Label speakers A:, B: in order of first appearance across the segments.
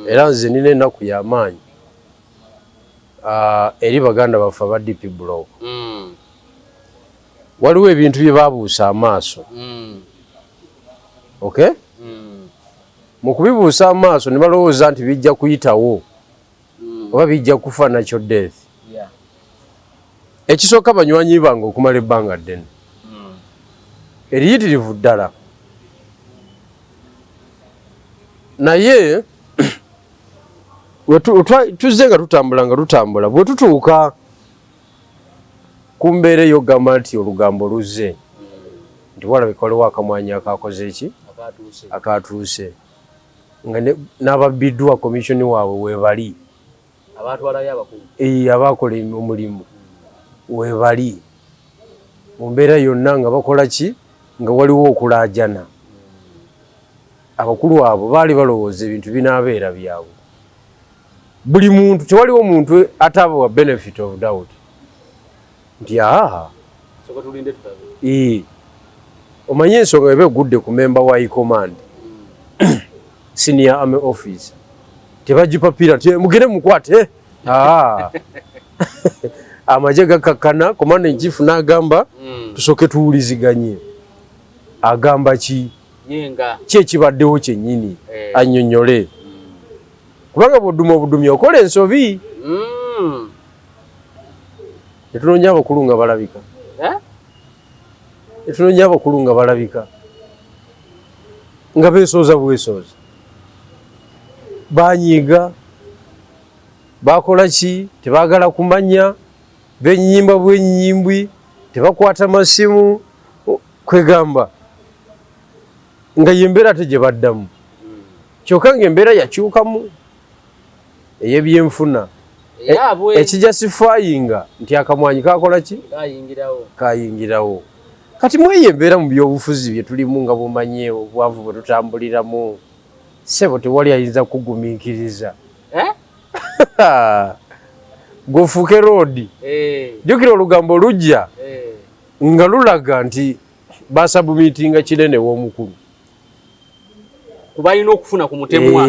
A: Era nze nina ennaku y'amaanyi eri baganda baffe aba DP Block. Waliwo ebintu bye babuusa amaaso. Okay? Mu kubibuusa amaaso ne balowooza nti bijja kuyitawo oba bijja kufa nakyo death. Ekisooka, banywanyi bange okumala ebbanga ddene eriyitirivu ddala, naye tuzze nga tutambula nga tutambula, bwe tutuuka ku mbeera ey'okugamba nti olugambo luzze nti walabika waliwo akamwanyi akakoze eki akatuuse, nga n'ababbiddwa commission waabwe weebali, abakola omulimu weebali mu mbeera yonna nga bakola ki, nga waliwo okulaajana. Abakulu abo baali balowooza ebintu binaabeera byabwe. Buli muntu, tewaliwo muntu atabawa benefit of doubt nti aa, omanye ensonga eba egudde ku memba wa command, senior army office, tebagipapira nti mugende mukwate. Amagye gakakkana, commander in chief n'agamba tusooke tuwuliziganye, agamba ki, ki ekibaddewo kyennyini, annyonnyole, kubanga bw'oduma obudumi okola ensobi. Netunoonya abakulu nga balabika, netunoonya abakulu nga balabika nga beesooza bwesooza, banyiiga, bakola ki, tebaagala kumanya, benyimba bwenyimbwi, tebakwata masimu, kwegamba nga yembeera ate gye baddamu. Kyokka ng'embeera yakyukamu ey'ebyenfuna ekijustifyinga nti akamwanyi kakola ki, kayingirawo. Kati mweyo embeera mu byobufuzi bye tulimu, nga bumanye obwavu bwe tutambuliramu, ssebo, tewali ayinza kugumiikiriza gweofuuke roodi. Jjukira olugambo lujja nga lulaga nti basubmittinga kinene w'omukulu.
B: Kubalina okufuna ku mutemwa.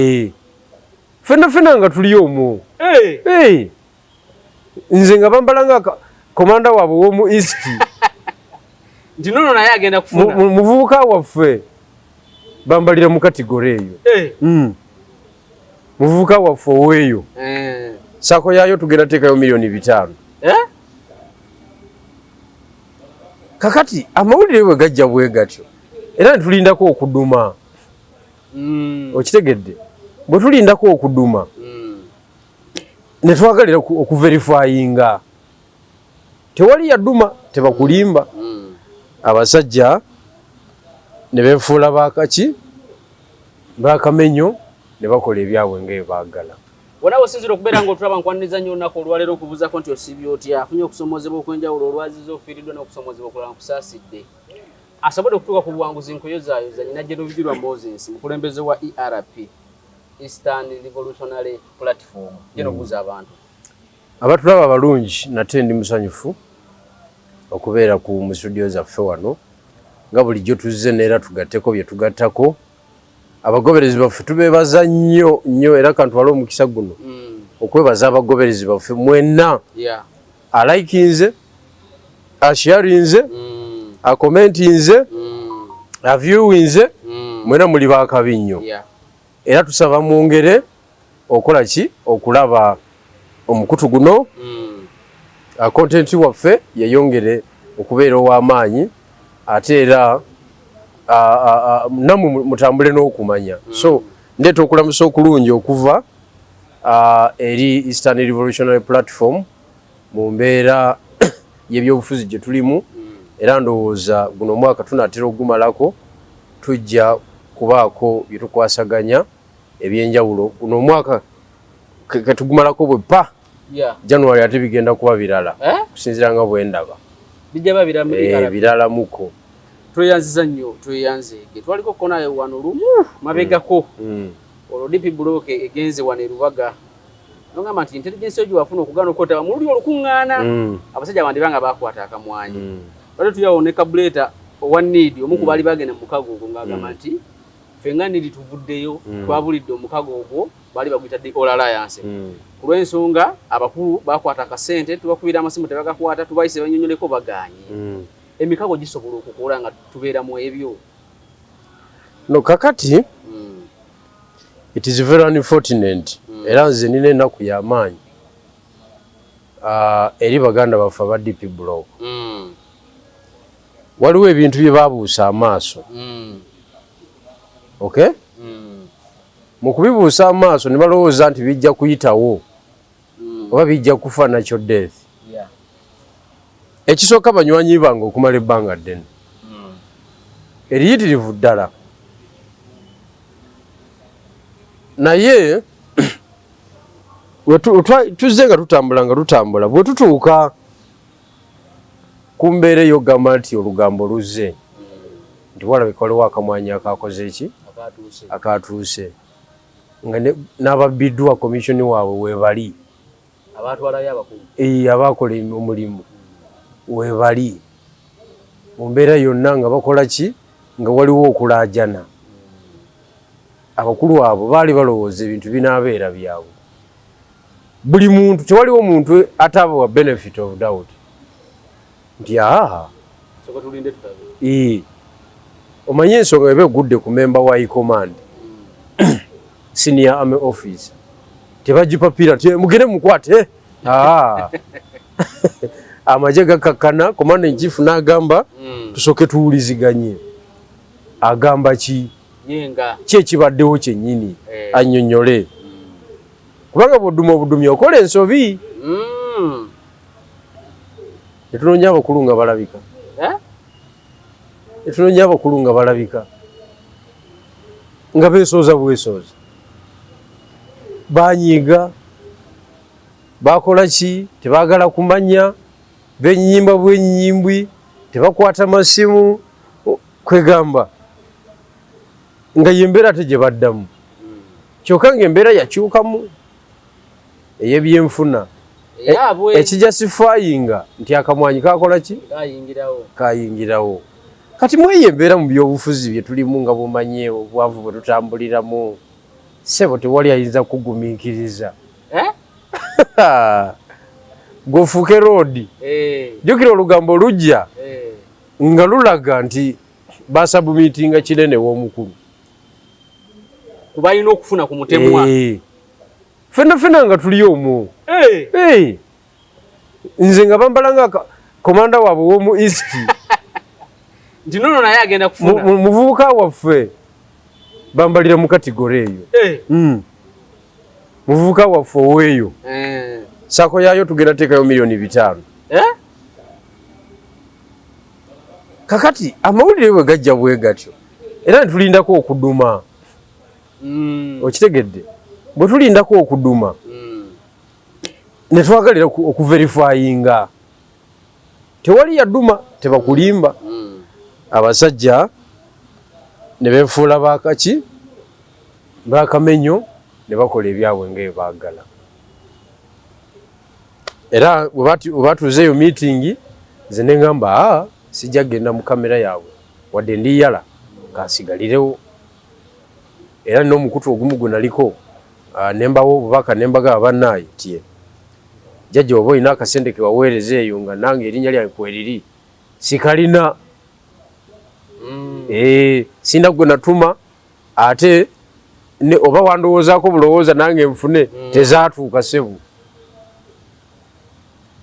A: Fenna fenna nga tuli omwo. Nze nga bambala nga komanda waabwe w'omu East.
B: Nti nono naye agenda kufuna.
A: Muvubuka waffe bambalira mu category eyo. Muvubuka waffe oweeyo, SACCO yaayo tugenda teekayo 5 miliyoni. Kakati amawulire bwe gajja bwe gatyo, era netulindako okuduma. Okitegedde? Bwe tulindako okuduma, ne twagalira okuverifyinga, tewali yaduma, tebakulimba. Abasajja ne beefuula bakaki bakamenyo, ne bakola ebyabwe nga ebaagala.
B: Wona osinzira okubeera ng'otulaba, nkwaniriza nnyo olunaku olwaleero, okubuuzako nti osiibye otya, afunye okusomoozebwa okw'enjawulo olwaziza, ofiiriddwa n'okusomoozebwa okulala, nkusaasidde. Asobodde okutuuka ku buwanguzi, nkoyozaayoza nyina General Bigirwa Moses, mukulembeze wa ERP, Eastern Revolutionary Platform. Gena obuuza abantu.
A: Abatulaba abalungi, nate ndi musanyufu okubeera ku mu studio zaffe wano nga bulijjo tuzze neera tugatteko bye tugattako. Abagoberezi baffe tubeebaza nnyo nnyo, era kantwale omukisa guno okwebaza abagoberezi baffe mwenna alikinze, asharinze, acommentinze, aviewinze, mwena muli bakabi nnyo. Era tusaba mwongere okola ki, okulaba omukutu guno, content waffe yeyongere okubeera ow'amaanyi, ate era nammwe mutambule n'okumanya. So ndeeta okulamusa okulungi okuva eri Eastern Revolutionary Platform mu mbeera y'ebyobufuzi gye tulimu. Era ndowooza guno omwaka tunaatera ogumalako, tujja kubaako bye tukwasaganya ebyenjawulo. Guno omwaka ketugumalako bwe pa January, ate bigenda kuba birala.
B: Eh?
A: Kusinziira nga bwe ndaba.
B: Bijja ba birala.
A: Biralamuko.
B: Tweyanziza nnyo, tweyanzeege. Twaliko konayo wano lumu mabegako, olwo DP Block egenze wano e Lubaga, nogamba nti intelligence yo gyewafuna okugaana okwetaba mu luli olukuŋŋaana, abasajja bandi banga bakwata akamwanyi. Bate tuyawo ne kabuleta owa need omu ku baali bagenda mu mukago ogwo, ng'agamba nti Ffe nga niri tuvuddeyo, twabulidde omukago ogwo, baali baguyita the All Alliance. Ku lw'ensonga abakulu bakwata akasente, tubakubira amasimu tebagakwata, tubayise banyonyoleko bagaanye. Emikago gisobola okukola nga tubeera mu ebyo?
A: No, kakati it is very unfortunate, era nze nina ennaku y'amaanyi eri baganda baffe aba DP Block. Waliwo ebintu bye babuusa amaaso. Okay, mu kubibuusa amaaso ne balowooza nti bijja kuyitawo oba bijja kufa nakyo death. Ekisooka, banywanyi bange okumala ebbanga ddene eriyitirivu ddala, naye tuzze nga tutambula nga tutambula, bwe tutuuka ku mbeera ey'okugamba nti olugambo luzze nti walabika waliwo akamwanyi akakoze eki akatuuse, nga n'ababbiddwa commission waabwe weebali, abakola omulimu weebali mu mbeera yonna nga bakola ki, nga waliwo okulaajana. Abakulu abo baali balowooza ebintu binaabeera byabwe. Buli muntu, tewaliwo muntu atabawa benefit of doubt nti aa, omanye ensonga eba egudde ku member wa command, senior army officer, tebagipapira nti mugende mukwate. Amagye gakakkana, commander in chief n'agamba tusooke tuwuliziganye, agamba ki, ki ekibaddewo kyennyini, annyonnyole, kubanga bw'oduma obudumi okola ensobi. Netunoonya abakulu nga balabika, netunoonya abakulu nga balabika nga beesooza bwesooza, banyiiga, bakola ki, tebaagala kumanya, benyimba bwenyimbwi, tebakwata masimu, kwegamba nga yembeera ate gye baddamu. Kyokka ng'embeera yakyukamu ey'ebyenfuna ekijustifyinga nti akamwanyi kakola ki, kayingirawo. Kati mweyo embeera mu byobufuzi bye tulimu, nga bumanye obwavu bwe tutambuliramu, ssebo, tewali ayinza kugumiikiriza gweofuuke roodi. Jjukira olugambo lujja nga lulaga nti basubmittinga kinene w'omukulu
B: kubalina okufuna ku mutemwa.
A: Fenna fenna nga tuli omwo. Nze nga bambala nga komanda waabwe w'omu East.
B: Nti nono naye agenda kufuna.
A: Muvubuka waffe bambalira mu category eyo. Muvubuka waffe oweeyo, SACCO yaayo tugenda teekayo 5 miliyoni. Kakati amawulire bwe gajja bwe gatyo, era netulindako okuduma. Okitegedde? Bwe tulindako okuduma, ne twagalira okuverifyinga, tewali yaduma, tebakulimba. Abasajja ne beefuula bakaki bakamenyo, ne bakola ebyabwe nga ebaagala. Era bwe batuuzeeyo meeting, nze ne ŋŋamba, aa, sijja kugenda mu kamera yaabwe, wadde ndiyala kansigalirewo. Era nina omukutu ogumu gwe naliko, ne mbawa obubaka, ne mbagamba, bannaaye, tye jjajja, oba olina akasente ke waweereza eyo nga nange erinnya lyange kweriri, sikalina. Sina gwe natuma, ate ne oba wandowoozaako bulowooza nange nfune, tezaatuuka ssebo.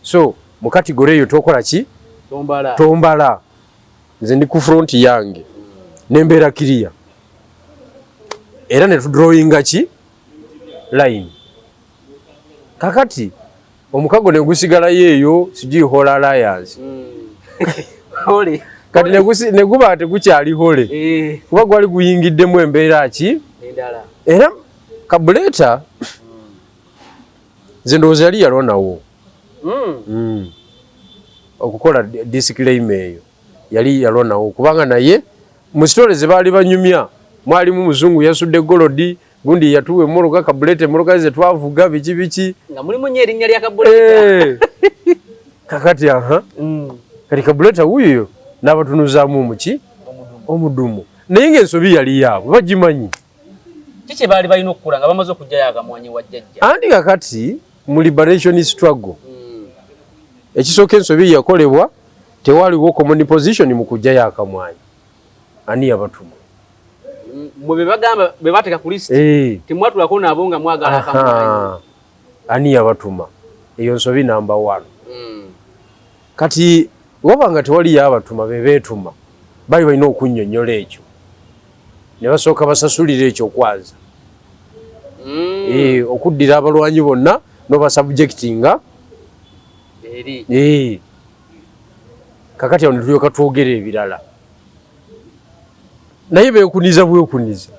A: So mu category eyo tokola ki, tombala. Nze ndi ku front yange, nembeera clear, era ne tudrawinga ki line. Kakati omukago ne gusigalayo eyo, sijui Holy Alliance. Kati ne guba tegukyali holy, kuba gwali guyingiddemu embeera ki era kabuleta. Nze ndowooza yali yalwanawo okukola disclaimer eyo, yali yalwanawo, kubanga naye mu story ze baali banyumya mwalimu muzungu yasudde gold, gundi yatuwa emmotoka, kabuleta, emmotoka ze twavuga, biki biki.
B: Nga mulimu nnyo erinnya lya kabuleta.
A: Kakati aha, kati kabuleta wuuyo n'abatunuzaamu omuki omudumu. Naye ng'ensobi yali yaabwe, bagimanyi.
B: Kiki baali balina okukola nga bamaze okugyayo akamwanyi wa jjajja?
A: Anti kakati mu liberation struggle, ekisooka, ensobi yakolebwa, tewaliwo common position mu kuggyayo akamwanyi. Ani yabatuma?
B: Mwe be bagamba be bateeka ku list, temwatulako nabo nga mwagala akamwanyi.
A: Ani yabatuma? Eyo nsobi number one. Kati waba nga tewali yabatuma, be beetuma, bali balina okunnyonnyola ekyo ne basooka basasulira ekyo okwanza. Okuddira abalwanyi bonna n'obasubjectinga
B: eri.
A: Kakati awo ne tulyoka twogera ebirala, naye beekuniza bwekuniza.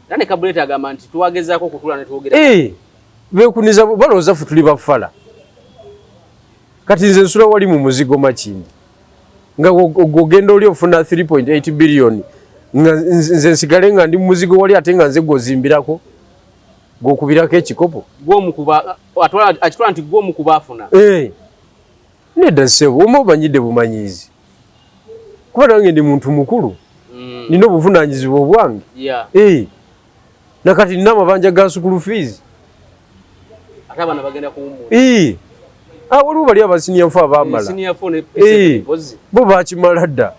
B: Era ne Kabuleta agamba nti twagezaako okutula ne twogera.
A: Beekuniza, balowooza ffe tuli bafala. Kati nze nsula wali mu muzigo Makindi, nga ogenda oli ofuna 3.8 billion, nga nze nsigale nga ndi mu muzigo wali, ate nga nze gwozimbirako, gwokubirako ekikopo.
B: Gwomukuba akitwala nti gwomukuba afuna.
A: Nedda ssebo, oma obanyidde bumanyiizi, kuba nange ndi muntu mukulu, nina obuvunaanyizibwa obwange. Nakati nina amabanja ga school fees.
B: Ate abaana bagenda kuwummula.
A: Waliwo bali aba senior four abaamala.
B: Senior four ne P7 mpozi.
A: Bo bakimala dda.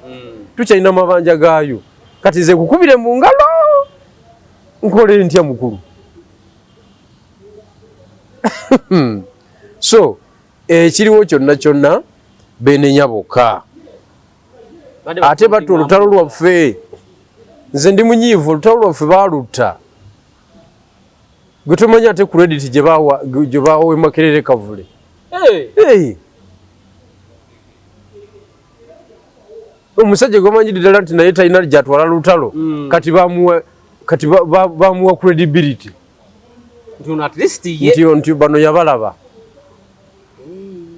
A: Tukyalina amabanja gaayo. Kati nze kukubire mu ngalo nkole ntya, mukulu? So ekiriwo kyonna kyonna, benenya bokka. Ate batta olutalo lwaffe. Nze ndi munyiivu, olutalo lwaffe baalutta. Gwe tomanyi ate credit gye bawa Makerere Kavule.
B: Hey.
A: Omusajja gwamanyidde ddala nti naye talina gyatwala lutalo, kati bamuwa credibility.
B: Nti ono at least ye
A: nti bano yabalaba.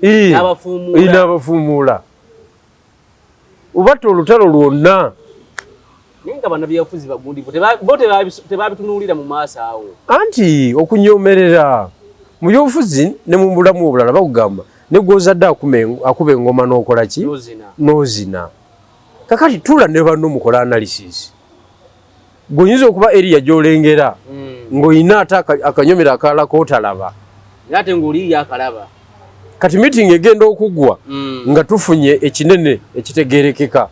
B: N'abafuumuula.
A: N'abafuumuula, obatta olutalo lwonna.
B: Naye nga bannabyabufuzi bagundivu, bo tebabitunuulira mu maaso awo.
A: Anti okunyomerera mu byobufuzi ne mu bulamu obulala, bakugamba ne gwozadde akuba engoma n'okola ki?
B: N'ozina.
A: N'ozina. Kakati tuula ne banno mukola analysis. Gweoyinza okuba area gy'olengera ng'olina ate akanyomero akalala k'otalaba.
B: Naye ate ng'oli ye akalaba.
A: Kati meeting egenda okuggwa nga tufunye ekinene ekitegerekeka,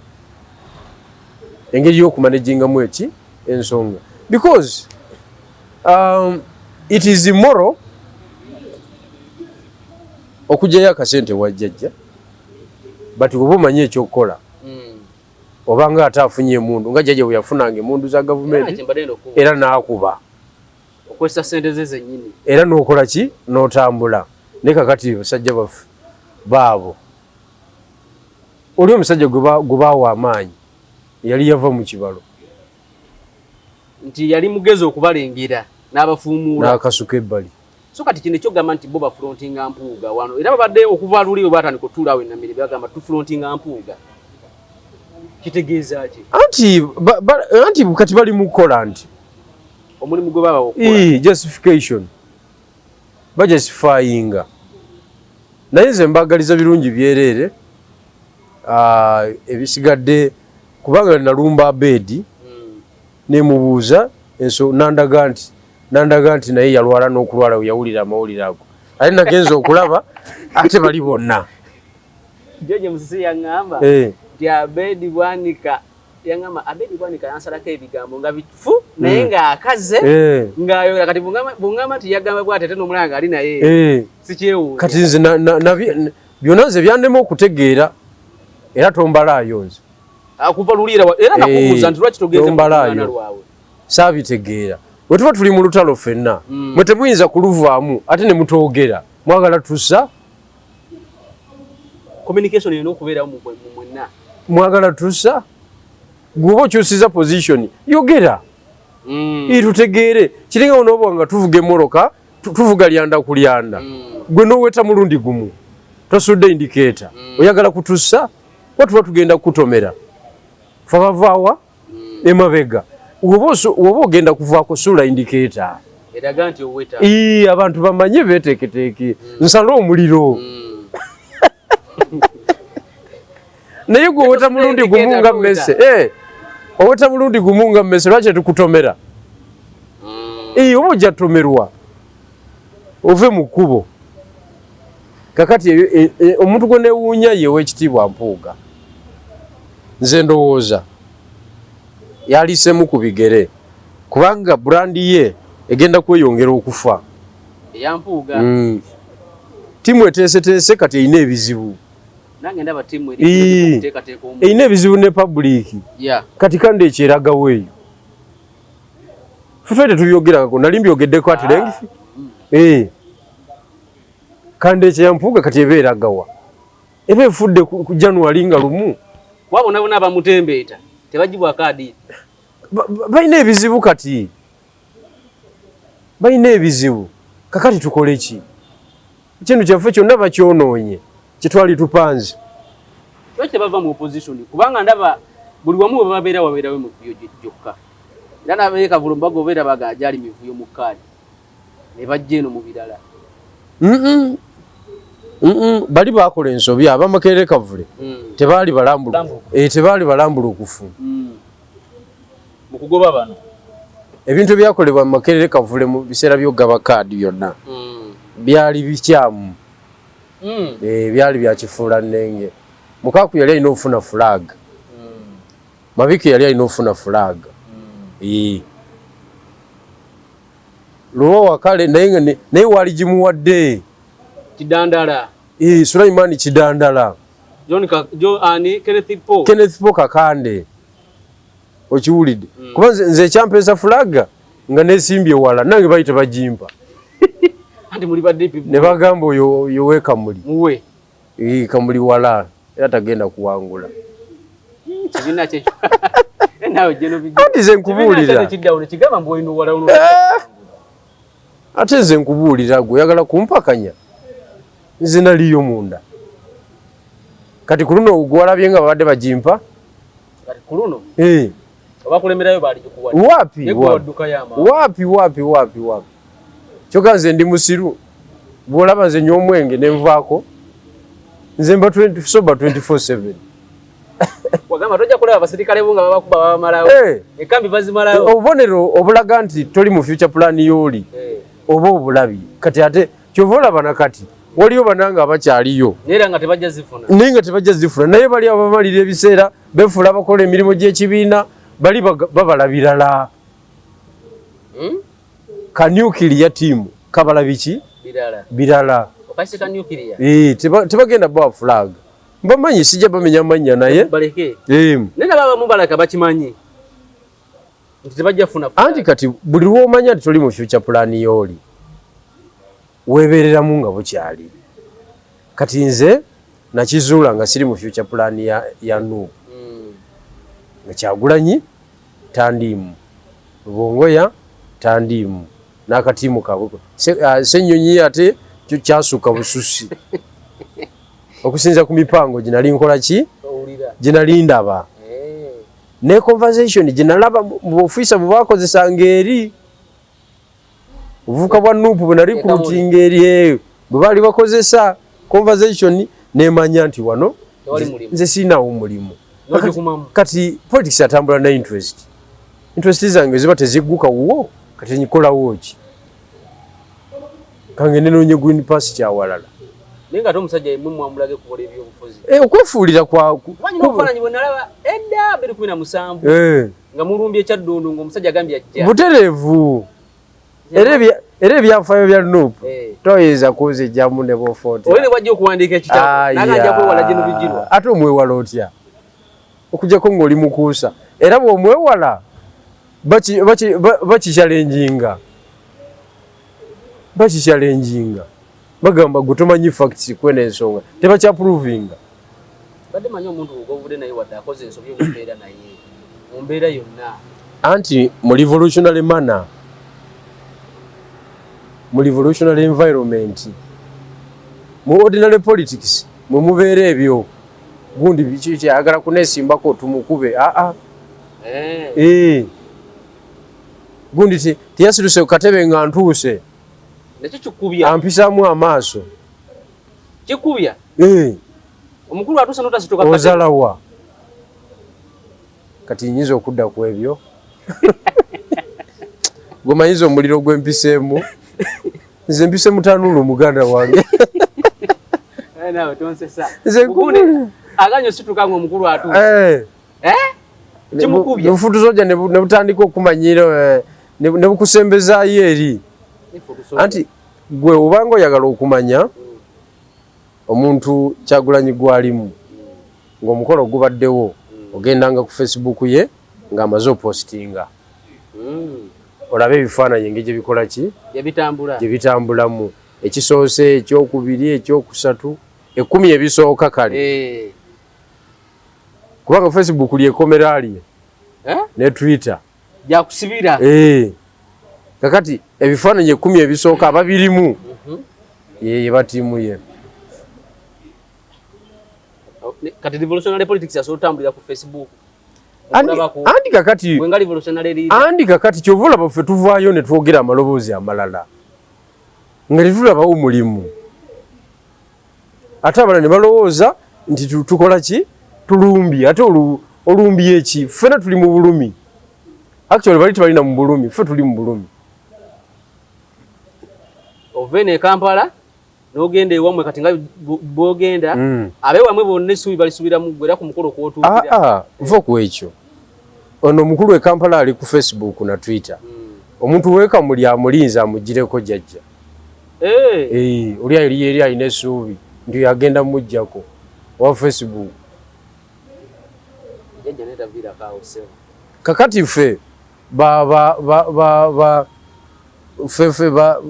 A: engeri y'okumanagingamu eki ensonga, because it is immoral okugyayo akasente wajjajja, but oba omanyi ekyokukola, obanga ate afunye emundu nga jjajja bwe yafunanga emundu za
B: Era
A: gavumenti
B: kyembadde ngenda okubuuza.
A: Era n'akuba.
B: Okozesa sente ze zennyini.
A: Era n'okola ki, n'otambula. Naye kakati basajja baffe baabo, oli omusajja gwe baawa amaanyi yali yava mu kibalo.
B: Nti yali mugezi okubalengera n'abafuumuula.
A: N'akasuka ebbali.
B: So kati kino ekyogamba nti bo bafrontinga Mpuuga wano, era babadde okuva luli bwe batandika otuula awo enamirembe bagamba tufrontinga Mpuuga, kitegeeza ki?
A: Anti kati bali mu kukola nti
B: omulimu gwe baba okukola.
A: Justification, bajustifyinga. Naye nze mbagaliza birungi byereere. Ebisigadde, kubanga nalumba Abedi nemubuuza enso, nandaga nti naye yalwala n'okulwala we yawulira amawulire ago, ate nagenza okulaba ate bali bonna.
B: George Musisi yaŋŋamba nti Abedi Bwanika, yaŋŋamba Abedi Bwanika yansalako ebigambo nga bifu, naye ng'akaze ng'ayogera. Kati bw'ŋŋamba nti yagamba bw'ati ate n'omulala ng'ali naye, sikyewuunya.
A: Kati nze byonna nze byandema okutegeera, era tombalaayo nze.
B: Okuva luli era nakubuuza nti lwaki togenze mu
A: Tombalaayo.
B: lukuŋŋaana lwabwe.
A: Saabitegeera. Bwe tuba tuli mu lutalo ffenna, mwe temuyinza kuluvaamu ate ne mutoogera. Mwagala tussa?
B: Communication erina okubeerawo mu mwenna.
A: Mwagala tussa? Gweoba okyusiza position, yogera tutegeere. Kiringa onooba nga tuvuga emmotoka, tuvuga lyanda ku lyanda, gwe n'oweta mulundi gumu, tosudde indicator, oyagala kutussa wa? Tuba tugenda kukutomera fe abavaawa emabega. Woba ogenda kuvaako, suula indicator
B: eraga nti oweta.
A: Ii, abantu bamanye beteeketeeke, nsale omuliro. Naye gwe oweta mulundi gumu nga mmese. Oweta mulundi gumu nga mmese, lwaki tetukutomera? Oba ojja tomerwa ove mu kkubo. Kakati omuntu gwe newuunya ye ow'ekitiibwa Mpuuga, nze ndowooza yalisemu ku bigere, kubanga brand ye egenda kweyongera okufa.
B: Eya Mpuuga?
A: Tiimu eteeseteese kati erina ebizibu.
B: Nange ndaba tiimu eri kuteekateeka omu.
A: Erina ebizibu ne public. Kati kandi ekyeragawo eyo ffe tetubyogerako, nali mbyogeddeko at length. Kandi ekya Mpuuga kati eba eragawa? Eba efudde ku January nga lumu.
B: Kuba bonna bonna abamutembeeta tebagibwako adiini.
A: Balina ebizibu kati, balina ebizibu. Kakati tukole ki? Ekintu kyaffe kyonna bakyonoonye kyetwali tupanze.
B: Lwaki tebava mu opposition? Kubanga ndaba buli wamu we babeera wabeerawo emivuyo gyokka, era n'abeere Kavulu bagobeera baga gyali mivuyo mu kaadi ne bajja eno mu birala.
A: Bali bakola ensobi abamakerere Kavule. Tebaali tebaali balambulukufu
B: mu kugoba bano.
A: Ebintu ebyakolebwa mu Makerere Kavule mu biseera by'okugaba kaadi byonna byali bikyamu. Byali bya kifuula nnenge. Mukaku yali alina okufuna flag, Mabike yali alina okufuna flag, Lubowa kale naye naye wali gimuwadde.
B: Kidandala.
A: Sulaiman Kidandala.
B: John ka, John ani Kenneth Paul.
A: Kenneth Paul Kakande, okiwulidde? Kuba nze ekyampeesa flag nga nesimbye wala, nange bali tebagimpa.
B: Anti muli ba DP.
A: Ne bagamba oyo oyo we Kamuli.
B: Muwe.
A: Kamuli wala era tagenda kuwangula.
B: Kibiina kye nawe geno bijja.
A: Anti nze nkubuulira.
B: Kiddawo kigamba mbu olina wala ono.
A: Ate nze nkubuulira, gwe oyagala kumpakanya, nze naliyo munda. Kati ku luno gwalabye nga babadde bagimpa.
B: Kati ku luno
A: Obakulemerayo
B: baali gikuwa.
A: Wapi wapi wapi wapi wapi! Kyokka nze ndi musiru, bw'olaba nze nywa omwenge nenvaako, nze mba 20 sober 24/7.
B: Wagamba tojja kulaba abasirikale bo nga babakuba babamalawo. Ekambi bazimalawo.
A: Obubonero obulaga nti toli mu future plan y'oli oba obulabi. Kati ate kyova olaba na kati waliyo bananga abakyaliyo
B: naye nga tebajja zifuna.
A: Naye nga tebajja zifuna, naye bali abamalira ebiseera befuula abakola emirimu gy'ekibiina, bali babala birala. Ka nuclear team kabala biki?
B: Birala.
A: Birala.
B: Okasi ka nuclear.
A: Tebagenda bawa flag, mbamanyi, sijja bamenya mannya naye.
B: Baleke. Naye nabo abamu balaka bakimanyi nti tebajja kufuna flag.
A: Anti kati buli lw'omanya nti toli mu future plan y'oli, weebereramu nga bukyali. Kati nze nakizuula nga siri mu future plan ya NUP, nga Kyagulanyi tandiimu, Lubongoya tandiimu, n'akatiimu kaabwe Ssennyonyi ate kyo kyasukka bususi okusinza ku mipango gye nali nkola ki
B: Owulira.
A: gye nali ndaba ne conversation gye nalaba mu buofiisa bwe bakozesanga eri obuvuka bwa NUP bwe nali recruiting eri eyo bwe baali bakozesa conversation, nemanya nti wano
B: Tewali mulimu.
A: Nze siinawo mulimu.
B: N'ogigumamu.
A: Kati politics atambula na interest. Interest zange ziba tezigguka wuwo, kati nkolawo ki? Kange nenoonye green pass kyawalala.
B: Naye nga ate omusajja yemwe mwamulage kubola ebyobufuzi.
A: Okwefuulira kwa
B: Kuba nyina obufaananyi bwe nalaba edda 2017 nga mulumbye Ekyaddondo ng'omusajja agambye ajja.
A: Butereevu. Era ebyafaayo bya NUP toyinza kunzijjamu ne bw'ofa otya.
B: Oli ne bw'ajja okuwandiika ekitabo naga ajja kwewala gino bijirwa.
A: Ate omwewala otya? Okuggyako ng'oli mukuusa, era bw'omwewala bakichallenginga, bakichallenginga, bagamba gwe tomanyi facts kwena ensonga tebakyaprovinga.
B: Badde manyi omuntu gw'ovudde naye wadde akoze ensobi omubeera naye mu mbeera yonna.
A: Anti mu revolutionary manner, mu revolutionary environment, mu ordinary politics mwe mubeera ebyo gundi biki kyayagala kunesimbako tumukube aa. Gundi teyasiruse ku katebe nga ntuuse.
B: Nakyo kikubya.
A: Ampisaamu amaaso.
B: Kikubya.
A: Eh.
B: Omukulu atuuse n'otasituka.
A: Ozalawa. Kati nyinza okudda ku ebyo gwemanyiza omuliro gwempiseemu. Nze mpise mutanuulu, muganda wange.
B: Eh, nawe tonsesa.
A: Nze
B: Gundi
A: nkubulira.
B: aganye osituka ng'omukulu atuuse.
A: Eh.
B: Eh? Kimukubye.
A: Obufutu soja ne butandika okumanyira, ne bukusembezaayo eri. Anti gwe obanga oyagala okumanya omuntu Kyagulanyi gwalimu ng'omukolo gubaddewo, ogendanga ku Facebook ye ng'amaze opostinga, olabe ebifaananyi engeri gye bikola ki,
B: Gyebitambula.
A: gye bitambulamu, ekisoose, ekyokubiri, ekyokusatu, 10 ebisooka kale, kubanga Facebook lyekomera lye
B: Eh?
A: ne Twitter.
B: Gyakusibira.
A: Eh. Kakati ebifaananyi 10 ebisooka ababirimu ye batiimu ye.
B: Oh, kati revolutionary politics asobola otambulira ku Facebook?
A: Anti kakati
B: Gwe nga revolutionary leader.
A: Anti kakati kyova olaba ffe tuvaayo ne twogera amaloboozi amalala nga tetulabawo mulimu, ate abalala ne balowooza nti tukola ki, tulumbye. Ate olumbye eki? Ffena tuli mu bulumi. Actually bali tebalina mu bulumi, ffe tuli mu bulumi.
B: Ove ne Kampala n'ogenda ewammwe, kati nga bw'ogenda, ab'ewammwe bonna essuubi balisubira mu ggwe era ku mukolo kw'otuukira.
A: Ah, ah, nva ku ekyo. Ono omukulu e Kampala ali ku Facebook na Twitter. Omuntu wekamuli amulinze amugireko jjajja.
B: Eh.
A: Eh, oli eri eri alina essuubi nti agenda muggyako wa Facebook.
B: Jjajja naye taviirako awo, ssebo.
A: Kakati ffe ba ba ba ba ba ffe ba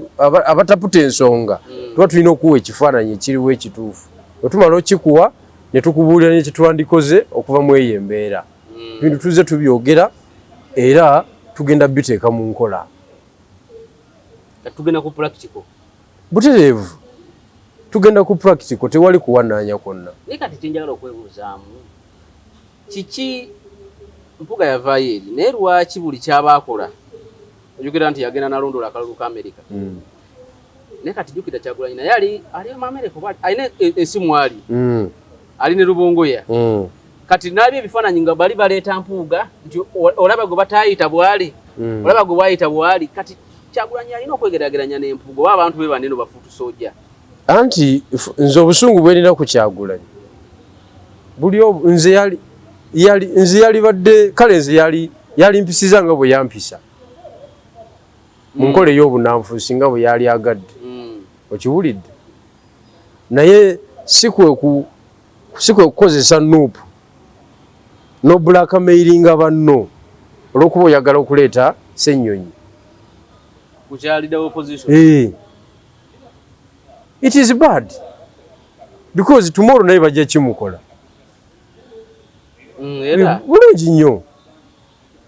A: abataputa ensonga, tuba tulina okuwa ekifaananyi ekiriwo ekituufu. Bwe tumala okikuwa ne tukubuulira ne kyetwandikoze okuva mu eyo embeera. Bintu tuzze tubyogera era tugenda biteeka mu nkola.
B: Kati tugenda ku practical.
A: Butereevu tugenda ku practical, tewali kuwanaanya kwonna.
B: Naye kati kyenjagala okwebuuzaamu, kiki Mpuga yavaayo eri, naye lwaki buli kyaba akola ojjukira nti yagenda nalondoola akalulu ka Amerika? Naye kati jjukira Kyagulanyi naye ali mu Amerika oba alina esimu ali ali ne Lubongoya. Kati nalabye ebifaananyi nga bali baleeta Mpuuga nti olaba gwe bataayita bwali, olaba gwe bwayita bwali. Kati Kyagulanyi alina okwegeraageranya n'Empuuga oba abantu be banene bafuutu soja?
A: Anti nze obusungu bwenina ku Kyagulanyi buli nze yali nze yali badde kale nze yali mpisiza nga bwe yampisa mu nkola ey'obunanfuusi nga bwe yali agadde. Okiwulidde? Naye si kwe kukozesa NUP n'oblackmailinga banno olw'okuba oyagala okuleeta Ssennyonyi.
B: Ku kya leader opposition.
A: Eh. It is bad because tomorrow naye bajja kimukola.
B: Era
A: bulungi nnyo,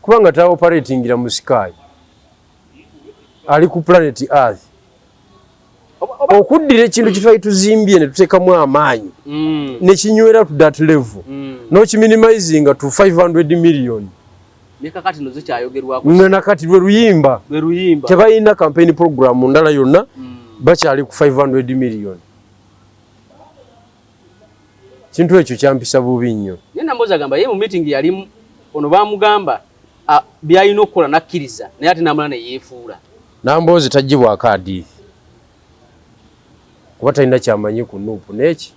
A: kubanga taoperatingira mu sky, ali ku planet Earth.
B: Oba
A: Okuddira ekintu kitwali tuzimbye ne tuteekamu amaanyi nekinywera to that level, n'okiminimizinga to 500 million.
B: Ne kakati no zikyayogerwako.
A: Nga nakati lwe luyimba.
B: Lwe luyimba.
A: Tebalina campaign program ndala yonna, bakyali ku 500 million. Kintu ekyo kyampisa bubi nnyo.
B: Naye Nambooze agamba ye mu meeting yalimu ono bamugamba byalina okukola nakkiriza, naye ate namala ne yeefuula.
A: Nambooze tagibwako adiithi kuba talina kyamanyi ku NUP neki.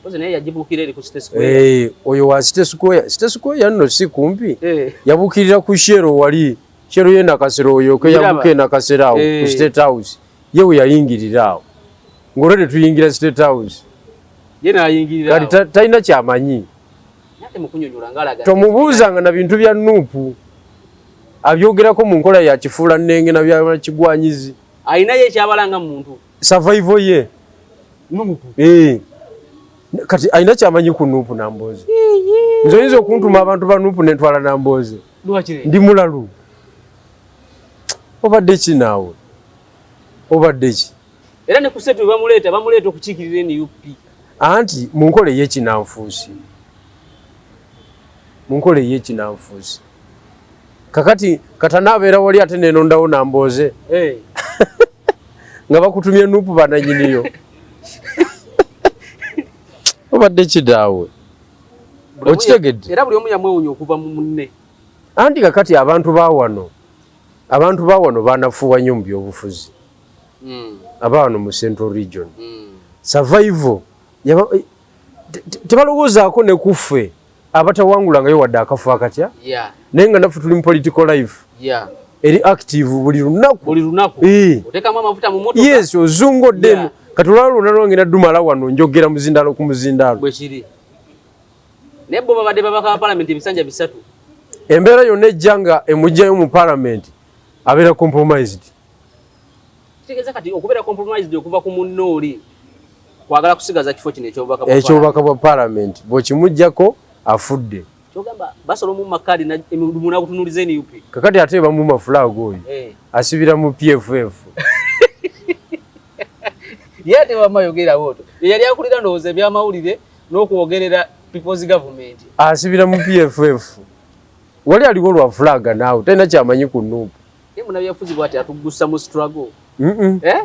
B: Mpozi naye yagibuukira eri ku City Square.
A: Eh, oyo wa City Square. City Square nno si kumpi. Yabuukirira ku Shell, wali Shell ye Nakasero, oyo ke
B: Ngiraba.
A: yabuuka e Nakasero awo ku State House, ye we yayingirira awo ng'olwo tuyingira State House.
B: Ye n'ayingirira
A: Kati
B: awo.
A: talina kyamanyi.
B: Naye ate mu kunnyonnyola ng'alaga
A: Tomubuuzanga na bintu bya NUP, abyogerako mu nkola ya kifuula nnenge na bya kigwanyizi.
B: Alinayo ekyabalanga muntu.
A: Survival ye
B: NUP.
A: Eh. Kati alina kyamanyi ku NUP? Nambooze, nze oyinza okuntuma abantu ba NUP nentwala Nambooze?
B: Lwaki?
A: Ndi mulalu? Obadde ki naawe, obadde ki?
B: Era ne ku setu bamuleeta, bamuleeta okukiikirira NUP.
A: Anti mu nkola ey'ekinanfuusi, mu nkola ey'ekinanfuusi. Kakati katanaabeera wali ate nenondawo Nambooze nga bakutumye NUP bananyiniyo, obadde kidaawe? Okitegedde?
B: Era buli omu yamwewunya okuva mu munne.
A: Anti kakati abantu ba wano banafuwa nnyo mu byobufuzi. Aba wano mu Central Region. Survival tebalowoozaako ne kuffe abatawangulangayo wadde akafo akatya, naye nga naffe tuli mu political life eri active buli lunaku.
B: Buli lunaku. Oteekamu amafuta mu motoka.
A: Yes, ozunga oddemu. Kati olwala lwonna lwangenda dumala wano njogera muzindaalo ku muzindaalo.
B: Bwe kiri, naye bo babadde babaka ba palamenti ebisanja 3.
A: Embeera yonna ejja nga emugjayo mu palamenti, abeera compromised.
B: Kitegeeza kati okubeera compromised okuva ku munno oli kwagala kusigaza kifo kino ekyobubaka bwa.
A: Ekyobubaka bwa palamenti bw'okimuggyako, afudde.
B: Kyogamba basobola omumma kaadi emirumu nakutunuliza NUP.
A: Kakati ate bamuma flag oyo asibira mu PFF.
B: Ye ate wamma yogera bwotyo, ye yali akulira ndowooza ebyamawulire n'okwogerera People's Government.
A: Asibira mu PFF, wali aliwo lwa flag, naawe talina kyamanyi ku NUP.
B: Ye munabyafuzi bwati atugusa mu struggle. Eh?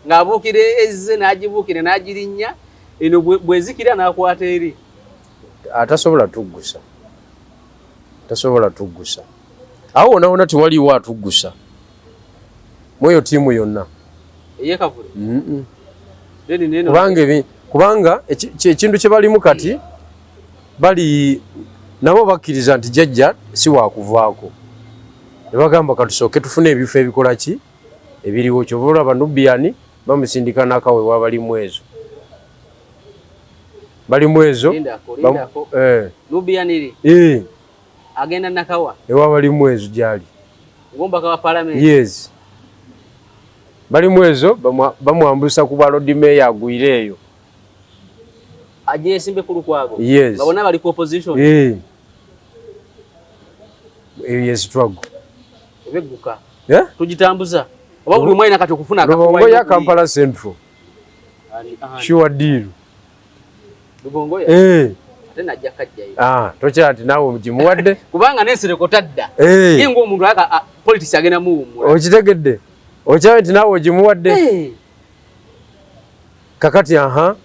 B: Ng'abuukira ezze n'agibuukira n'agirinnya eno bwezikira n'akwata eri.
A: Atasobola tuggusa, tasobola tuggusa. Awo wona wona tewaliwo atuggusa mweyo tiimu yonna.
B: Eyekavule. Then neno.
A: Kubanga ekintu kye balimu kati, bali nabo bakkiriza nti jjajja si wakuvaako, ne bagamba katusooke tufune ebifo ebikola ki ebiriwo. Kyova olaba Nubian bamusindika nakawewa, balimu ezo, balimu ezo.
B: Lindako, lindako. Nubian eri agenda Nakawa.
A: Ewa balimu ezo gyali.
B: Ng'omubaka wa palamenti.
A: Yes, balimu ezo bamwambusa ku bwa Lord Mayor agwire eyo.
B: Ajesimbe ku Lukwago.
A: Yes.
B: Nga bonna bali ku opposition.
A: Eh. Eyo ye struggle.
B: Ebegguka.
A: Eh?
B: Tugitambuza oba buli omu alina kati okufuna akafo.
A: Rubongoya, Kampala Central.
B: Ani?
A: Sure deal.
B: Rubongoya.
A: Eh.
B: Ate najja kajjayo.
A: Ah, tokyala nti naawe omugimuwadde.
B: Kubanga n'ensereko tadda.
A: Eh.
B: Ye ng'omuntu aka politics agenda muwummula.
A: Okitegedde? Okyabe nti naawe ogimuwadde.
B: Eh.
A: Kakati aha.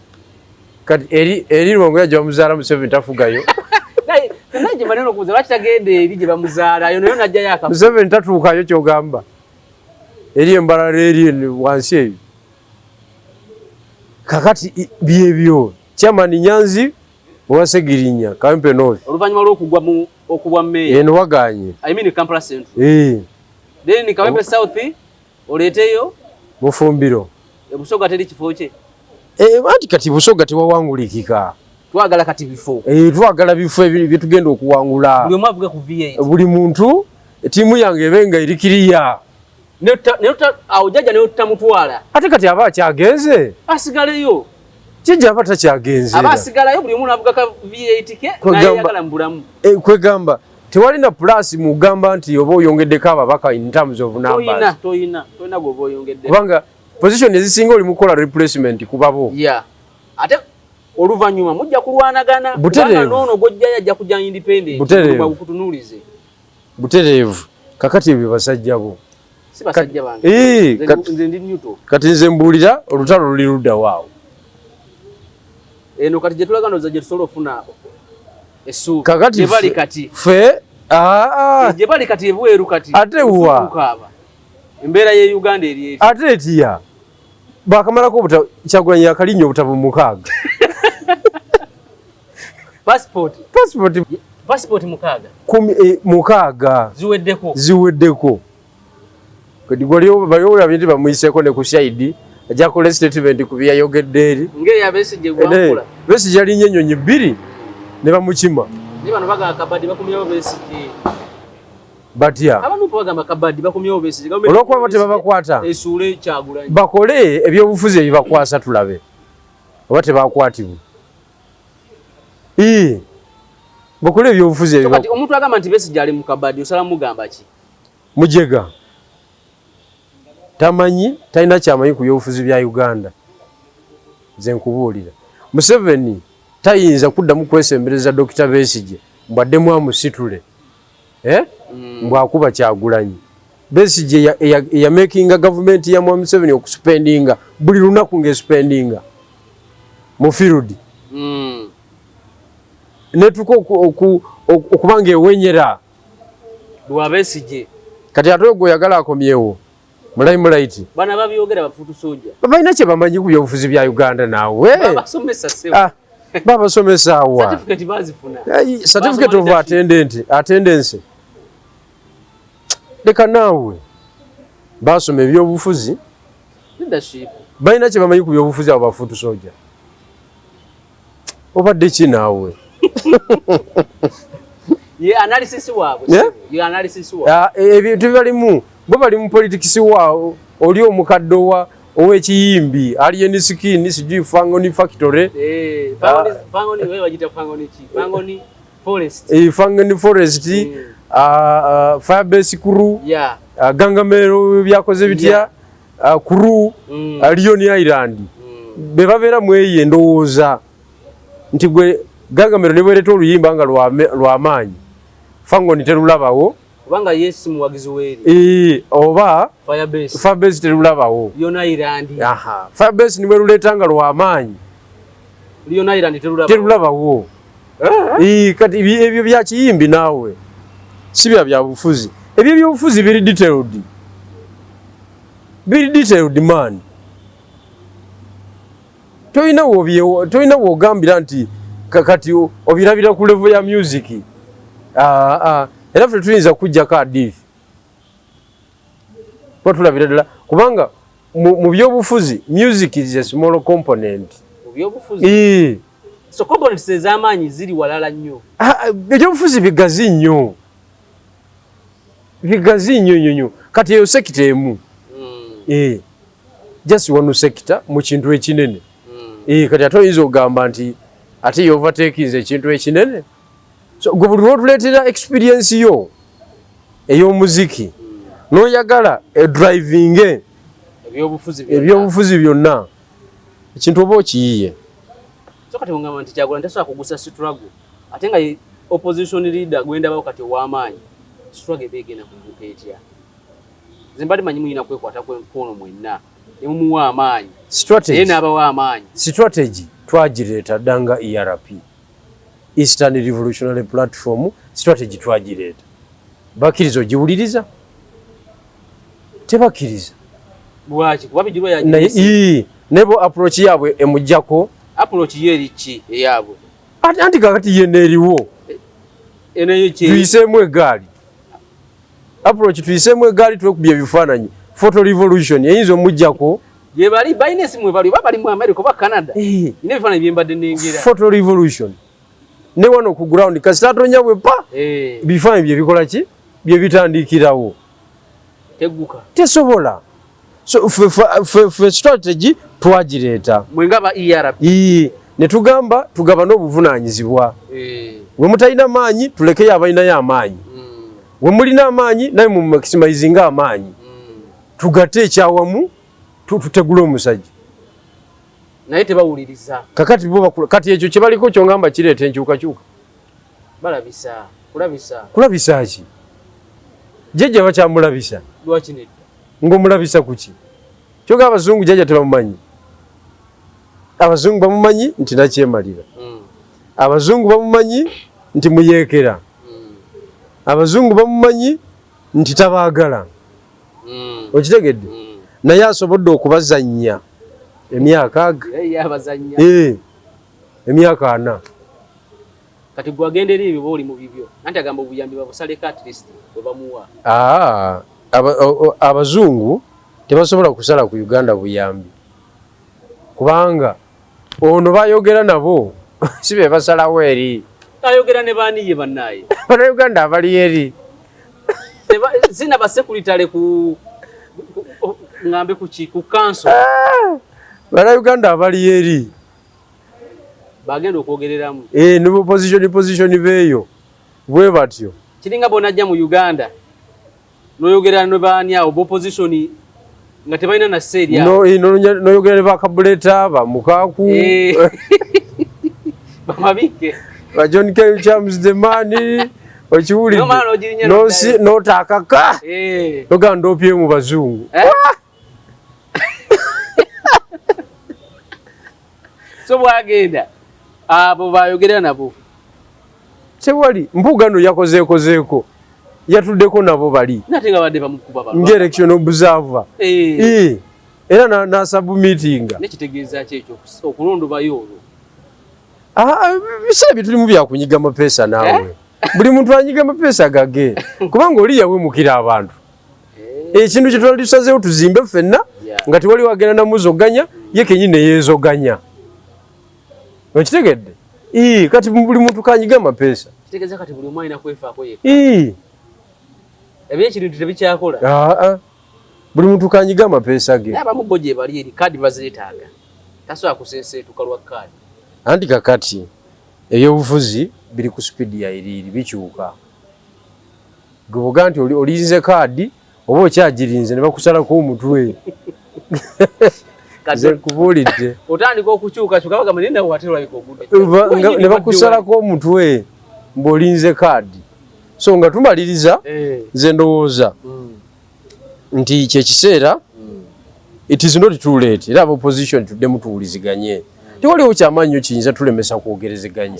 A: Kati eri Rubongoya gye bamuzaala, Museveni tafugayo.
B: Naye naye gye banene okubuuza lwaki tagenda eri gye bamuzaala yo nayo najjayo akafo.
A: Museveni tatuukayo kyogamba. Eri embalala eri eno wansi eyo. Kakati byebyo. Chairman Nyanzi Mwasegirinya, Kawempe North.
B: Oluvannyuma lw'okugwa mu okubwa meeya.
A: Eno waganye.
B: I mean Kampala Central.
A: Eh.
B: Then Kawempe South oleeteyo
A: Mufumbiro.
B: Busoga teri kifo kye.
A: Eh, anti kati Busoga tewawangulikika.
B: Twagala kati bifo.
A: Eh, twagala bifo bye tugenda okuwangula.
B: Buli omu avuge ku V8.
A: Buli muntu ttiimu yange ebe nga eri kiriya.
B: Awo jjajja ne tutamutwala.
A: Ate kati aba akyagenze?
B: Asigaleyo.
A: Jjajja aba takyagenze.
B: Aba asigalayo, buli omu n'avuga ka V8 ke nayagala mu bulamu.
A: Eh, kwegamba tewalina plus mugamba nti oba oyongeddeko ababaka in terms of numbers.
B: Toyina, toyina, toyina gwoba oyongedde.
A: Kubanga position ezisinga oli mukola replacement kubabo.
B: Yeah. Ate oluvannyuma mujja kulwanagana.
A: Butereevu.
B: Kubanga n'ono gw'ojjayo ajja kujja independent.
A: Butereevu.
B: Bukutunuulize.
A: Butereevu. Kakati ebyo basajja bo.
B: Si basajja bange.
A: Eh,
B: Nze ndi neutral.
A: Kati nze mbuulira olutalo luli ludda waawo.
B: Eno kati gye tulaga ndowooza gye tusobola okufuna essuubi.
A: Kakati
B: Gye bali kati.
A: Ffe aa
B: Gye bali kati ebweru kati.
A: Ate wa?
B: Okukaaba. Embeera ye Uganda eri eti.
A: Ate etiya bakamalako obuta Kyagulanyi yakalinnya obutabo 6.
B: Passport.
A: Passport.
B: Passport 6.
A: 10, 6.
B: Ziweddeko.
A: Ziweddeko. Kati gwali bali olabye nti bamuyiseeko ne ku side ajja kukola statement ku byayogedde eri.
B: Ng'eya Besigye gwakola.
A: Besigye yalinnya ennyonyi 2 ne bamukima.
B: Naye bano bagamba kabadi bakomyewo Besigye.
A: Batya?
B: Abantu bagamba kabadi bakomyewo Besigye.
A: Olw'okuba bo tebabakwata.
B: Esuule Kyagulanyi.
A: Bakole ebyobufuzi ebibakwasa tulabe oba tebakwatibwa. Ii. Bakole ebyobufuzi
B: So kati omuntu agamba nti Besigye ali mu kabadi osala mugamba ki?
A: Mujega tamanyi, talina kyamanyi ku byobufuzi bya Uganda. Nze nkubuulira, Museveni tayinza kuddamu kwesembereza Dr. Besigye mbwaddemu amusitule, eh? Mbwakuba Kyagulanyi. Besigye eyamakinga gavumenti ya Mwami Museveni okuspendinga buli lunaku ng'espendinga mu field. Netuka okuba nga ewenyera
B: lwa Besigye.
A: Kati ate ogwo oyagala akomyewo mu limelight.
B: Bana babyogera ba foot soldier.
A: Balina kye bamanyi ku byobufuzi bya Uganda naawe.
B: Babasomesa sebo.
A: Ah, babasomesa wa?
B: Certificate bazifuna.
A: Certificate of attendance. Leka naawe. Basoma ebyobufuzi.
B: Leadership.
A: Balina kye bamanyi ku byobufuzi abo ba foot soldier. Obadde ki naawe?
B: Ye analysis waabwe.
A: Yeah?
B: Ye analysis waabwe.
A: Ah, ebintu bibalimu, bo bali mu politics wa oli omukadde owa ow'ekiyimbi Alien Skin, sijui Fangoni Factory.
B: Eh, Fangoni, Fangoni wewe wajita Fangoni ki? Fangoni Forest.
A: Fangoni Forest, Firebase Crew. Gangamero byakoze bitya? Crew, Leon Island. Be babeera mu eyo endowooza nti gwe Gangamero ne bwereeta oluyimba nga lw'amaanyi, Fangoni terulabawo.
B: Kubanga ye si muwagizi weeri.
A: Oba
B: Firebase.
A: Firebase terulabawo.
B: Leon Island.
A: Aha. Firebase ni bweruleeta nga lw'amaanyi.
B: Leon Island terulabawo.
A: Terulabawo. Kati ebyo bya kiyimbi naawe. Si bya byabufuzi. Ebyo byobufuzi biri detailed. Biri detailed man. Tolina w'ogambira nti kati obirabira ku level ya music. Era ffe tuyinza kujjako hadithi. Kuba tulabira ddala kubanga mu byobufuzi music is a small component.
B: Mu byobufuzi? So components ez'amaanyi ziri walala nnyo.
A: Ebyobufuzi bigazi nnyo. Bigazi nnyo nnyo nnyo. Kati eyo sector emu. Just one sector mu kintu ekinene. Kati ate oyinza okugamba nti ate ye overtakinze ekintu ekinene. So gwe buli lw'otuleetera experience yo ey'omuziki n'oyagala edrivinge ebyobufuzi byonna, ekintu oba okiyiye.
B: So kati ongamba nti Kyagulanyi tasobola kugusa struggle, ate nga ye opposition leader gwendabawo kati ow'amaanyi, struggle eba egenda kuguka etya? Nze mbadde manyi mulina kwekwata kw'emikono mwenna ne mumuwa amaanyi.
A: Strategy.
B: Naye n'abawa amaanyi.
A: Strategy twagireeta dda nga ERP, Eastern Revolutionary Platform. Strategy twagireeta, bakkiriza ogiwuliriza? Tebakkiriza.
B: Lwaki? Kuba Bigirwa
A: Naye
B: yagireese.
A: Naye bo approach yaabwe emuggyako.
B: Approach ye eri ki eyaabwe?
A: Anti kakati ye neeriwo.
B: Eno yo ki?
A: Tuyiseemu eggaali. Approach tuyiseemu eggaali, twekubye ebifaananyi. Photo revolution eyinza omuggyako.
B: Gye bali balina esimu bali oba bali mu America oba Canada. Nina ebifaananyi bye mbadde nnengera.
A: Photo revolution. Ne wano ku ground kasita atonya bwe pa. Bifaananyi bye bikola ki? Bye bitandikirawo.
B: Tegguka.
A: Tesobola. So fe strategy twagireeta.
B: Mwe nga ba ERP.
A: Ne tugamba tugabane obuvunaanyizibwa. We mutalina maanyi tulekeyo abalinayo amaanyi. We mulina amaanyi naye mu maximizinga amaanyi. Tugatte ekyawamu tutegule omusajja.
B: Naye tebawuliriza.
A: Kakati bo bakula, kati ekyo kye baliko kyongamba kireeta enkyukakyuka.
B: Balabisa, kulabisa.
A: Kulabisa ki? Jjajja bakyamulabisa.
B: Lwaki nedda?
A: Ng'omulabisa ku ki? Kyokka abazungu jjajja tebamumanyi. Abazungu bamumanyi nti nakyemalira. Abazungu bamumanyi nti muyeekera. Abazungu bamumanyi nti tabaagala. Okitegedde? Naye asobodde okubazannya emyaka aga.
B: Ye yabazannya.
A: Emyaka 4.
B: Kati gwe agenda eri ebyo oli mu bibyo. Anti agamba obuyambi babusaleko at least bwe bamuwa.
A: Abazungu tebasobola kusala ku Uganda buyambi. Kubanga ono bayogera nabo si be basalawo eri.
B: Ayogera ne baani ye bannaaye?
A: Bannayuganda abali eri.
B: Sina basekuritale ku ngambe ku ki, ku council.
A: Bannayuganda abali eri.
B: Bagenda okwogereramu.
A: Ne position beeyo bwe batyo.
B: Kiringa bw'onajja mu Uganda n'oyogera ne baani awo opposition nga tebalina na seeri awo.
A: N'oyogera ne bakabuleta, ba Mukaku.
B: Bamabike.
A: Ba John Ken Chams the man. Okiwulidde.
B: N'omala n'ogirinya n'oddayo.
A: N'otaakaka. N'ogamba ndoopye mu bazungu.
B: So bw'agenda abo bayogera nabo.
A: Tewali Mpuuga no yakozeekozeeko, yatuddeko nabo bali
B: nate nga badde bamukuba ba
A: nga election observer. Era n'asubmittinga.
B: Nekitegeeza ki ekyo okulondobayo olwo?
A: Ah, biseera bye tulimu byakunyiga amapeesa naawe. Buli muntu anyiga amapeesa gage, kubanga oli yawemukira abantu. Ekintu kye twali tusazeewo tuzimbe ffenna nga tewali wagenda namuzoganya, ye kenyini neyeezoganya. Okitegedde? Kati buli muntu kanyiga amapeesa.
B: Kitegeeza kati buli omu alina kwefaako yekka. Ebyekintu tebikyakola.
A: Aa, buli muntu kanyiga amapeesa ge.
B: Naye abamu bo gye bali eri kaadi bazeetaaga, tasobola kuseeseetuka lwa kaadi.
A: Anti kakati ebyobufuzi biri ku sipiidi ya iriiri, bikyuka. Gwe bwoga nti olinze kaadi oba okyagirinze ne bakusalako omutwe. Nze nkubuulidde.
B: Otandika okukyukakyuka bagamba naye nawe ate olabika ogudde.
A: Ne bakusalako omutwe ng'olinze kaadi. So nga tumaliriza, nze ndowooza nti kyekiseera, it is not too late. Era aba opposition tuddemu tuwuliziganye. Tewaliwo kyamaanyi nnyo kiyinza tulemesa kwogerezeganya.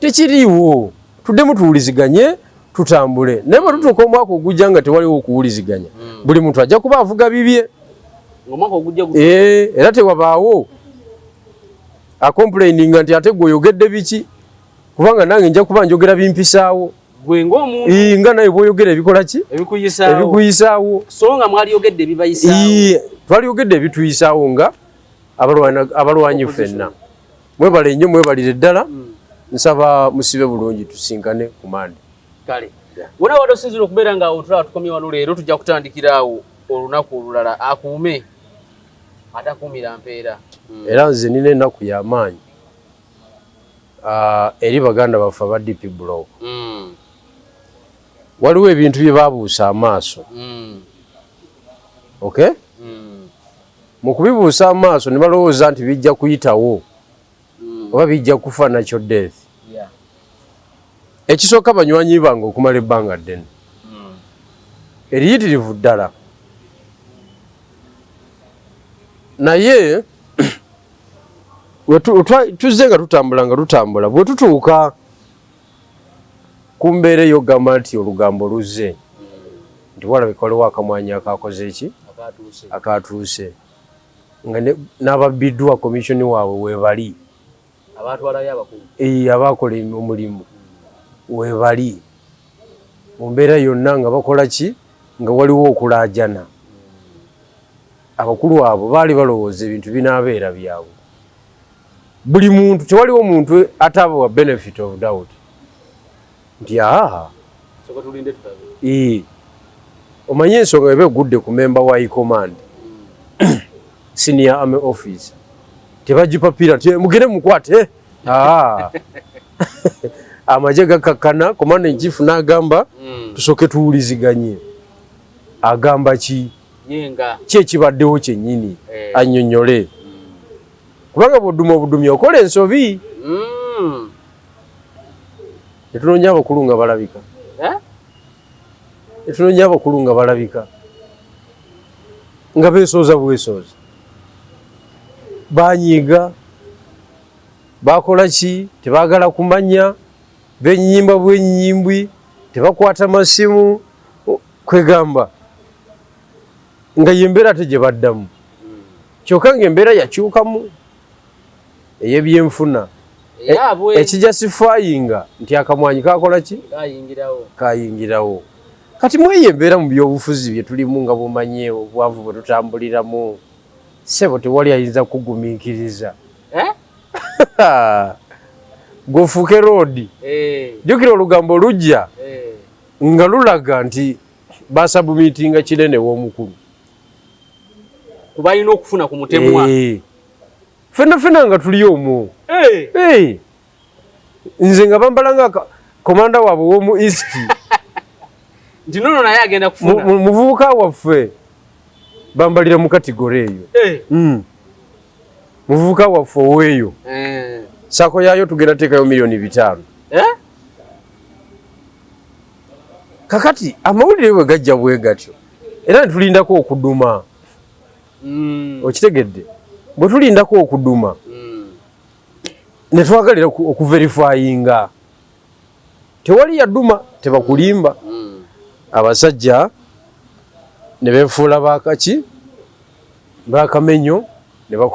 A: Tekiriiwo. Tuddemu tuwuliziganye, tutambule. Naye bwe tutuuka omwaka ogujja nga tewaliwo okuwuliziganya, buli muntu ajja kuba avuga bibye.
B: Omwaka ogujja
A: Era tewabaawo acomplaininga nti ate gwe oyogedde biki, kubanga nange nja kuba njogera bimpisaawo.
B: Gwe ng'omuntu.
A: Nga naye bw'oyogera ebikola ki?
B: Ebikuyisaawo.
A: Ebikuyisaawo.
B: So nga mwaliyogedde ebibayisaawo.
A: Twaliyogedde ebituyisaawo nga abalwanyi ffenna. Mwebale nnyo, mwebalire ddala. Nsaba musibe bulungi, tusinkane ku Mande.
B: Kale. Wona wadde osinzira okubeera nga otulaba tukomye wano leero, tujja kutandikira awo olunaku olulala. Akuume atakuumira mpeera.
A: Era nze nina ennaku y'amaanyi eri baganda baffe aba DP Block. Waliwo ebintu bye babuusa amaaso. Okay? Mu kubibuusa amaaso ne balowooza nti bijja kuyitawo oba bijja kufa natural death. Ekisooka, banywanyi bange okumala ebbanga ddene eriyitirivu ddala, naye tuzze nga tutambula nga tutambula, bwe tutuuka ku mbeera ey'okugamba nti olugambo luzze nti walabika waliwo akamwanyi akakoze eki akatuuse, nga n'ababbiddwa commission waabwe weebali, abakola omulimu weebali mu mbeera yonna nga bakola ki, nga waliwo okulaajana. Abakulu abo baali balowooza ebintu binaabeera byangu. Buli muntu, tewaliwo muntu atabawa benefit of doubt nti aa, omanye ensonga eba egudde ku member wa command, senior army officer, tebagipapira nti mugende mukwate. Amagye gakakkana, commander in chief n'agamba tusooke tuwuliziganye, agamba ki, ki ekibaddewo kyennyini, annyonnyole, kubanga bw'oduma obudumi okola ensobi. Netunoonya abakulu nga balabika, netunoonya abakulu nga balabika nga beesooza bwesooza, banyiiga, bakola ki, tebaagala kumanya, benyimba bwenyimbwi, tebakwata masimu, kwegamba nga yembeera ate gye baddamu. Kyokka ng'embeera yakyukamu ey'ebyenfuna ekijustifyinga nti akamwanyi kakola ki, kayingirawo. Kati mweyo embeera mu byobufuzi bye tulimu, nga bumanye obwavu bwe tutambuliramu, ssebo, tewali ayinza kugumiikiriza gweofuuke roodi. Jjukira olugambo lujja nga lulaga nti basubmittinga kinene w'omukulu.
B: Kubalina okufuna ku mutemwa.
A: Fenna fenna nga tuli omwo, nze nga bambala nga komanda waabwe w'omu East.
B: Nti nono naye agenda kufuna.
A: Muvubuka waffe bambalira mu category eyo. Muvubuka waffe oweeyo SACCO yaayo tugenda teekayo 5 miliyoni. Kakati amawulire bwe gajja bwe gatyo, era netulindako okuduma. Okitegedde? Bwe tulindako okuduma, Ne twagalira okuverifyinga, tewali yaduma, tebakulimba. Abasajja ne befuula bakaki, bakamenyo, ne bakola.